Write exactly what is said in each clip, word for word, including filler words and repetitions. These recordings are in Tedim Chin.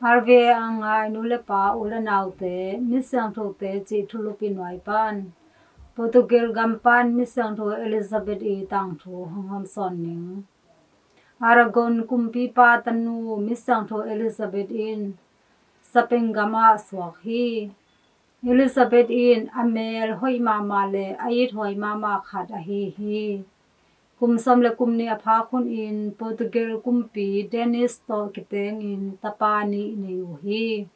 RVA a ngai nu le pa, u le naute, Misiangthote cih thulupi nuai pan Portugal gam pan Misiangtho Elizabeth ii tangthu hong hawmsawn ning. Aragon kumpipa tanu Misiangtho Elizabeth in Spain gamah suak hi. Elizabeth in a mel hoih mahmah le a ithuai mahmah khat ahi hi. Kum sawm le kum nih a phak hunin Portugal kumpi Dennis tawh kitengin tapa nih nei uh hi.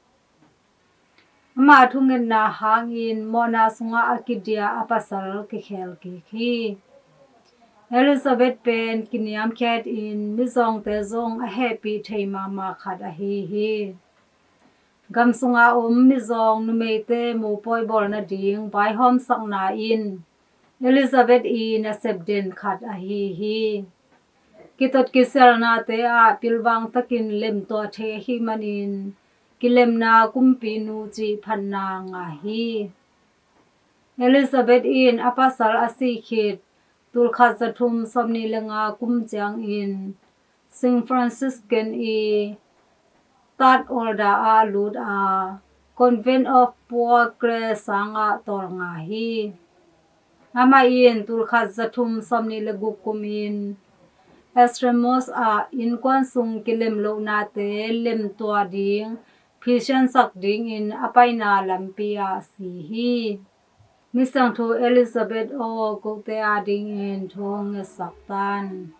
Ama thungetna hangin mawhna sungah a kidia a pasal kikhel kik hi. Elizabeth pen kiniamkhiatin mizawngte zong a hehpih thei mahmah khat ahi hi. Gam sunga om mizawng numeite mopawi bawl nading vaihawmsakna in Elizabeth ii nasep den khat ahi hi. Kitot kisialnate ah pilvang takin lemtuah thei ahih manin kilemna kumpinu cih phatna ngah hi. Elizabeth in a pasal a sih khit tulkhat zathum sawmnih le nga kum ciangin Saint Franciscan ii Third Order ah lut a, Convent of Poor Clare sangah tawlnga hi. Amah in tulkhat zathum sawmnih le guk kumin Estremoz ah innkuan sung kilemlohnate lemtuah ding phisiansak dingin a paina lampi ah si hi. Misiangtho Elizabeth aw, kote adingin thu hong ngetsak tan.